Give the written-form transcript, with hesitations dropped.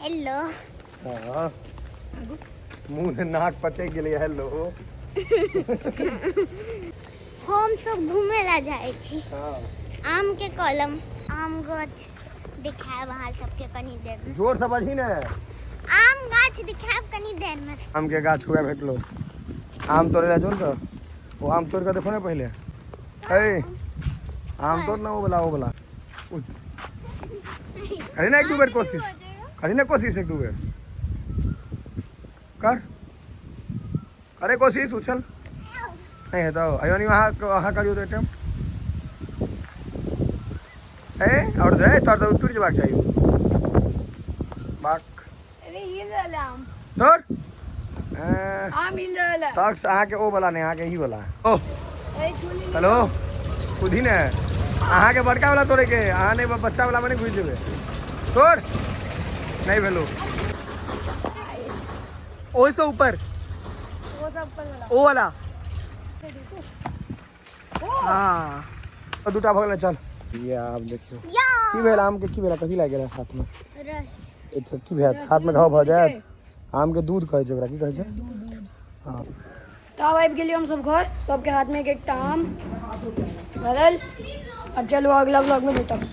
Hello. हँ, मुँह नाक पचैक गेलै। हेलो। हम सब घूमे ला जाइ छी। आम के कलम, आम गाछ दिखायब अहाँ सबके कनी देर में। जोर से बजही ने। आम गाछ दिखायब कनी देर में। आम के गाछ हुआ भेटलो। आम तोड़े ला जो ने, ओ आम तोड़ के देखो ने पहिले। ए, आम तोड़ ना, वो वाला, वो वाला। करी ना एक दू बेर कोशिश, करी ना कोशिश एक दू बेर कर। अरे कोशिश, उछल नहीं है तो अयो नहीं। वहाँ वहाँ करियो तो अटेम्प्ट। ए, और दे तोड़ तो टूट जबाक चाहिए बाक। अरे, हिल रहल आम। तोड़। आम हिल रहल है। तक अहाँके ओ वाला नहीं, अहाँके ई वाला। ओ। अरे, छुली। हेलो, कूदी ने। अहाँके बड़का वाला तोड़े के, अहाँ नहीं बच्चा वाला में नहीं घुसि जेबै। तोड़, नहीं भेलो। ओहिसँ ऊपर। वो सब ऊपर वाला। ओ वाला, हाँ। दूटा भऽ गेलै, चल। ये आब देखियौ। या। की भेल आम के? की भेल? कथी लागि गेल हाथ में? रस। अच्छा, की भेल? हाथ में घाव भऽ जायत। आम के दूध कहै छै ओकरा। की कहै छै? हँ। तब आबि गेलियै हम सब घर। सबके हाथ में एक एकटा आम भरल। अब चलो, अगला व्लॉग में भेटब।